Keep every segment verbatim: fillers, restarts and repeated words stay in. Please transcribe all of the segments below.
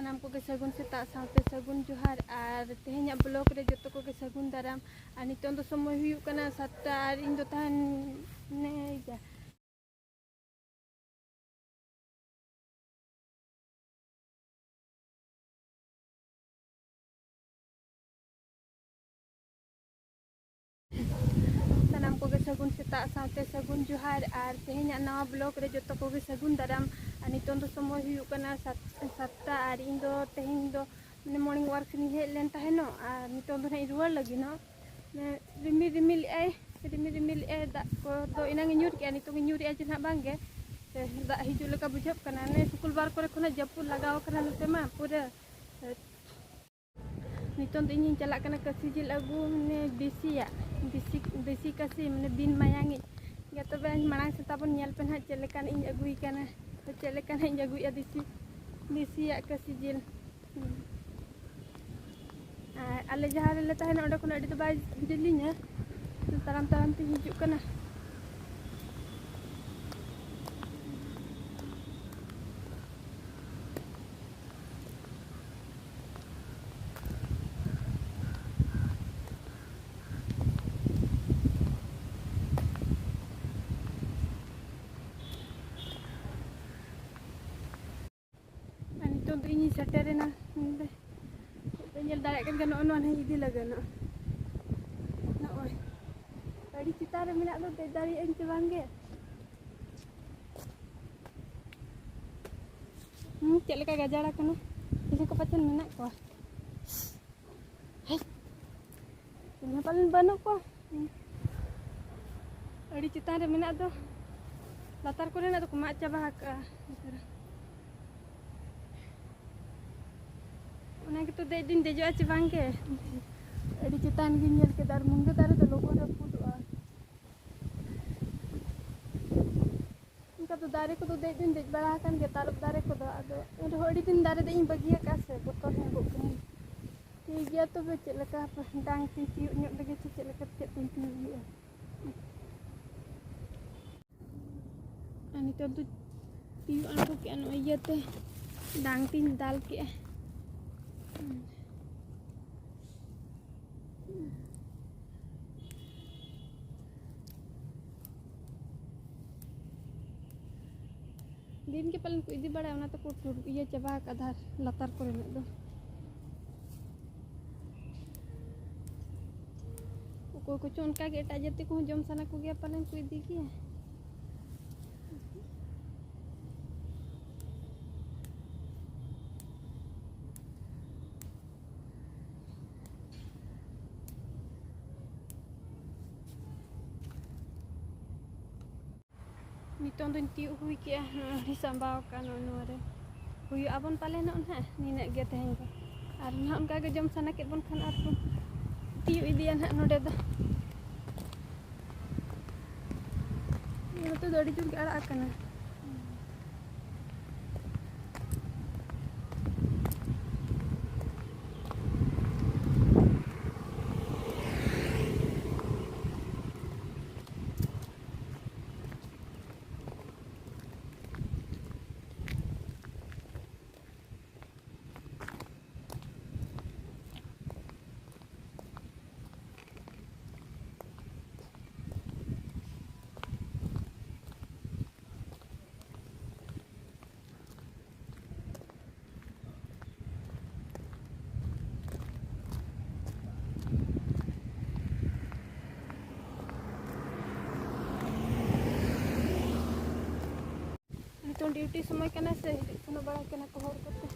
ᱥᱟᱱᱟᱢ ᱠᱚᱜᱮ ᱥᱟᱹᱜᱩᱱ ᱥᱮᱛᱟᱜ ᱥᱟᱶᱛᱮ ᱥᱟᱹᱜᱩᱱ ᱡᱚᱦᱟᱨ᱾ ᱟᱨ ᱛᱮᱦᱮᱧᱟᱜ ᱵᱞᱚᱜ ᱨᱮ ᱡᱚᱛᱚ ᱠᱚᱜᱮ ᱥᱟᱹᱜᱩᱱ ᱫᱟᱨᱟᱢ᱾ ᱟᱨ ᱱᱤᱛᱚᱝ ᱫᱚ ᱥᱚᱢᱚᱭ ᱦᱩᱭᱩᱜ ᱠᱟᱱᱟ ᱥᱟᱛᱴᱟ, ᱟᱨ ᱤᱧ ᱫᱚ ᱛᱟᱦᱮᱱ ᱱᱮ ᱡᱟ᱾ ᱥᱟᱱᱟᱢ ᱠᱚᱜᱮ ᱥᱟᱹᱜᱩᱱ ᱥᱮᱛᱟᱜ ᱥᱟᱶᱛᱮ ᱥᱟᱹᱜᱩᱱ ᱡᱚᱦᱟᱨ᱾ ᱟᱨ ᱛᱮᱦᱮᱧᱟᱜ ᱱᱟᱣᱟ ᱵᱞᱚᱜ ᱨᱮ ᱡᱚᱛᱚ ᱠᱚᱜᱮ ᱥᱟᱹᱜᱩᱱ ᱫᱟᱨᱟᱢ᱾ ᱟᱨ ᱱᱤᱛᱚᱝ ᱫᱚ ᱥᱚᱢᱚᱭ ᱦᱩᱭᱩᱜ ᱠᱟᱱᱟ ᱥᱟᱛ, ᱥᱟᱛᱴᱟ᱾ ᱟᱨ ᱤᱧ ᱫᱚ ᱛᱮᱦᱮᱧ ᱫᱚ ᱢᱟᱱᱮ ᱢᱚᱨᱱᱤᱝ ᱳᱣᱟᱠ ᱥᱮᱫ ᱤᱧ ᱦᱮᱡ ᱞᱮᱱ ᱛᱟᱦᱮᱱᱚᱜ, ᱟᱨ ᱱᱤᱛᱚᱝ ᱫᱚ ᱱᱟᱦᱟᱜ ᱤᱧ ᱨᱩᱣᱟᱹᱲ ᱞᱟᱹᱜᱤᱫᱚᱜ᱾ ᱢᱟᱱᱮ ᱨᱤᱢᱤᱞ ᱨᱤᱢᱤᱞ ᱮᱜᱼᱟᱭ, ᱨᱤᱢᱤᱞ ᱨᱤᱢᱤᱞ ᱮᱜᱼᱟᱭ᱾ ᱫᱟᱜ ᱠᱚᱫᱚ ᱮᱱᱟᱝ ᱤᱧ ᱧᱩᱨ ᱠᱮᱜᱼᱟ, ᱱᱤᱛᱚᱝ ᱤᱧ ᱧᱩᱨᱮᱜᱼᱟ ᱡᱮ ᱱᱟᱦᱟᱜ ᱵᱟᱝᱜᱮ᱾ ᱥᱮ ᱫᱟᱜ ᱦᱤᱡᱩᱜ ᱞᱮᱠᱟ ᱵᱩᱡᱷᱟᱹᱜ ᱠᱟᱱᱟ᱾ ᱢᱟᱱᱮ ᱥᱩᱠᱩᱞᱵᱟᱨ ᱠᱚᱨᱮ ᱠᱷᱚᱱᱟᱜ ᱡᱟᱹᱯᱩᱫ ᱞᱟᱜᱟᱣ ᱠᱟᱱᱟ ᱱᱚᱛᱮ ᱢᱟ ᱯᱩᱨᱟᱹ᱾ ᱱᱤᱛᱚᱝ ᱫᱚ ᱤᱧᱤᱧ ᱪᱟᱞᱟᱜ ᱠᱟᱱᱟ ᱠᱟᱹᱥᱤ ᱡᱤᱞ ᱟᱹᱜᱩ, ᱢᱟᱱᱮ ᱫᱮᱥᱤᱭᱟᱜ, ᱫᱮᱥᱤ, ᱫᱮᱥᱤ ᱠᱟᱹᱥᱤ, ᱢᱟᱱᱮ ᱵᱤᱱ ᱢᱟᱭᱟᱝᱤᱡ᱾ ᱜᱮ ᱛᱚᱵᱮ ᱢᱟᱲᱟᱝ ᱥᱮᱛᱟ ᱵᱚᱱ ᱧᱮᱞ ᱯᱮ ᱱᱟᱦᱟᱜ ᱪᱮᱫ ᱞᱮᱠᱟᱱ ᱤᱧ ᱟᱹᱜᱩᱭ ᱠᱟᱱᱟ, ᱪᱮᱫ ᱞᱮᱠᱟᱱ ᱤᱧ ᱟᱹᱜᱩᱭᱮᱫᱼᱟ ᱫᱮᱥᱤ, ᱫᱮᱥᱤᱭᱟᱜ ᱠᱟᱹᱥᱤ ᱡᱤᱞ᱾ ᱦᱩᱸ᱾ ᱟᱨ ᱟᱞᱮ ᱡᱟᱦᱟᱸ ᱨᱮᱞᱮ ᱛᱟᱦᱮᱱᱟ ᱚᱸᱰᱮ ᱠᱷᱚᱱ ᱟᱹᱰᱤ ᱫᱚ ᱵᱟᱭ ᱡᱮᱞᱮᱧᱟ, ᱛᱟᱲᱟᱢ ᱛᱟᱲᱟᱢ ᱛᱮᱧ ᱦᱤᱡᱩᱜ ᱠᱟᱱᱟ᱾ ᱟᱨ ᱱᱤᱛᱚᱝ ᱫᱚ ᱤᱧᱤᱧ ᱥᱮᱴᱮᱨᱮᱱᱟ ᱱᱚᱰᱮ᱾ ᱯᱮ ᱧᱮᱞ ᱫᱟᱲᱮᱭᱟᱜ ᱠᱟᱱ ᱜᱮᱭᱟ, ᱱᱚᱜᱼᱚ ᱱᱚᱣᱟ ᱱᱟᱦᱟᱜ ᱤᱫᱤ ᱞᱟᱹᱜᱤᱫ᱾ ᱱᱚᱜᱼᱚᱭ ᱟᱹᱰᱤ ᱪᱮᱛᱟᱱ ᱨᱮ ᱢᱮᱱᱟᱜ ᱫᱚ, ᱫᱮᱡ ᱫᱟᱲᱮᱭᱟᱜ ᱟᱹᱧ ᱪᱮ ᱵᱟᱝ ᱜᱮ? ᱦᱩᱸ, ᱪᱮᱫ ᱞᱮᱠᱟ ᱜᱟᱡᱟᱲ ᱟᱠᱟᱱᱟ᱾ ᱪᱤᱞᱤ ᱠᱚ ᱯᱟᱪᱮᱱ ᱢᱮᱱᱟᱜ ᱠᱚᱣᱟ᱾ ᱦᱮᱡ᱾ ᱪᱤᱞᱤ ᱦᱚᱸ ᱯᱟᱞᱮᱱ ᱵᱟᱹᱱᱩᱜ ᱠᱚᱣᱟ᱾ ᱟᱹᱰᱤ ᱪᱮᱛᱟᱱ ᱨᱮ ᱢᱮᱱᱟᱜ ᱫᱚ᱾ ᱞᱟᱛᱟᱨ ᱠᱚᱨᱮᱱᱟᱜ ᱫᱚᱠᱚ ᱢᱟᱜ ᱪᱟᱵᱟ ᱟᱠᱟᱜᱼᱟ᱾ ᱚᱱᱟ ᱜᱮᱛᱚ ᱫᱮᱡ ᱫᱩᱧ ᱫᱮᱡᱚᱜᱼᱟ ᱪᱮ ᱵᱟᱝ ᱜᱮ? ᱟᱹᱰᱤ ᱪᱮᱛᱟᱱ ᱜᱤᱧ ᱧᱮᱞ ᱠᱮᱫᱟ, ᱟᱨ ᱢᱩᱱᱜᱟᱹ ᱫᱟᱨᱮ ᱫᱚ ᱞᱚᱜᱚᱱ ᱨᱟᱹᱯᱩᱫᱚᱜᱼᱟ᱾ ᱚᱱᱠᱟ ᱫᱚ ᱫᱟᱨᱮ ᱠᱚᱫᱚ ᱫᱮᱡ ᱫᱚᱧ ᱫᱮᱡ ᱵᱟᱲᱟ ᱟᱠᱟᱱ ᱜᱮᱭᱟ, ᱛᱟᱨᱚᱵ ᱫᱟᱨᱮ ᱠᱚᱫᱚ, ᱟᱫᱚ ᱮᱱ ᱨᱮᱦᱚᱸ ᱟᱹᱰᱤ ᱫᱤᱱ ᱫᱟᱨᱮ ᱫᱮᱡ ᱤᱧ ᱵᱟᱹᱜᱤ ᱟᱠᱟᱫᱼᱟ ᱥᱮ, ᱵᱚᱛᱚᱨ ᱧᱚᱜᱚᱜ ᱠᱟᱹᱱᱟᱹᱧ᱾ ᱴᱷᱤᱠ ᱜᱮᱭᱟ, ᱛᱚᱵᱮ ᱪᱮᱫ ᱞᱮᱠᱟ ᱦᱟᱯᱮ ᱰᱟᱝ ᱛᱤᱧ ᱛᱤᱭᱳᱜ ᱧᱚᱜ ᱞᱮᱜᱮ ᱪᱮ ᱪᱮᱫ ᱞᱮᱠᱟ ᱪᱮᱫ ᱛᱤᱧ ᱛᱤᱭᱳᱜ ᱦᱩᱭᱩᱜᱼᱟ᱾ ᱟᱨ ᱱᱤᱛᱚᱜ ᱫᱚ ᱛᱤᱭᱳᱜ ᱟᱬᱜᱚ ᱠᱮᱜᱼᱟ ᱱᱚᱜᱼᱚᱭ ᱤᱭᱟᱹᱛᱮ᱾ ᱰᱟᱝ ᱛᱤᱧ ᱫᱟᱞ ᱠᱮᱜᱼᱟ᱾ ᱫᱤᱱ ᱜᱮ ᱯᱟᱞᱮᱱ ᱠᱚ ᱤᱫᱤ ᱵᱟᱲᱟᱭᱟ, ᱚᱱᱟ ᱛᱮᱠᱚ ᱴᱩᱨ-, ᱤᱭᱟᱹ ᱪᱟᱵᱟ ᱟᱠᱟᱫᱟ ᱞᱟᱛᱟᱨ ᱠᱚᱨᱮᱱᱟᱜ ᱫᱚ᱾ ᱚᱠᱚᱭ ᱠᱚᱪᱚ ᱚᱱᱠᱟ ᱜᱮ ᱮᱴᱟᱜ ᱡᱟᱹᱛᱤ ᱠᱚᱦᱚᱸ ᱡᱚᱢ ᱥᱟᱱᱟ ᱠᱚᱜᱮᱭᱟ, ᱯᱟᱞᱮᱱ ᱠᱚ ᱤᱫᱤ ᱜᱮᱭᱟ᱾ ᱱᱤᱛᱚᱝ ᱫᱚᱧ ᱛᱤᱭᱳᱜ ᱦᱩᱭ ᱠᱮᱜᱼᱟ, ᱱᱚᱜᱼᱚᱭ ᱦᱚᱸᱧ ᱥᱟᱢᱵᱟᱣ ᱠᱟᱜᱼᱟ ᱱᱚᱜᱼᱚᱭ ᱱᱚᱣᱟ ᱨᱮ᱾ ᱦᱩᱭᱩᱜ ᱟᱵᱚᱱ ᱯᱟᱞᱮ ᱱᱚᱜᱼᱚᱭ ᱱᱟᱦᱟᱜ ᱱᱤᱱᱟᱹᱜ ᱜᱮ ᱛᱮᱦᱮᱧ ᱫᱚ᱾ ᱟᱨ ᱱᱟᱦᱟᱜ ᱚᱱᱠᱟ ᱜᱮ ᱡᱚᱢ ᱥᱟᱱᱟ ᱠᱮᱫ ᱵᱚᱱ ᱠᱷᱟᱱ ᱟᱨᱦᱚᱸ ᱛᱤᱭᱳᱜ ᱤᱫᱤᱭᱟ ᱱᱟᱦᱟᱜ ᱱᱚᱰᱮ ᱫᱚ᱾ ᱱᱚᱛᱮ ᱫᱚ ᱟᱹᱰᱤ ᱡᱳᱨ ᱜᱮ ᱟᱲᱟᱜ ᱟᱠᱟᱱᱟ᱾ ᱱᱤᱛᱚᱝ ᱰᱤᱭᱩᱴᱤ ᱥᱚᱢᱚᱭ ᱠᱟᱱᱟ ᱥᱮ, ᱦᱤᱡᱩᱜ ᱥᱮᱱᱚᱜ ᱵᱟᱲᱟᱭ ᱠᱟᱱᱟ ᱠᱚ ᱦᱚᱲ ᱠᱚᱛᱮ᱾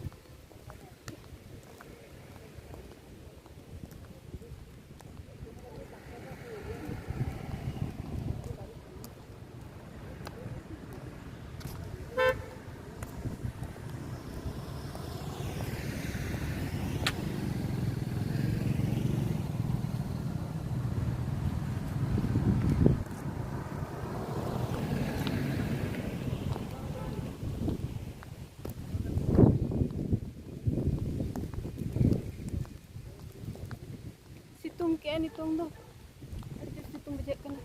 ᱥᱤᱛᱩᱝ ᱠᱮᱜᱼᱟᱭ ᱱᱤᱛᱚᱝ ᱫᱚ, ᱟᱹᱰᱤ ᱡᱳᱨ ᱥᱤᱛᱩᱝ ᱵᱩᱡᱷᱟᱹᱜ ᱠᱟᱱᱟ᱾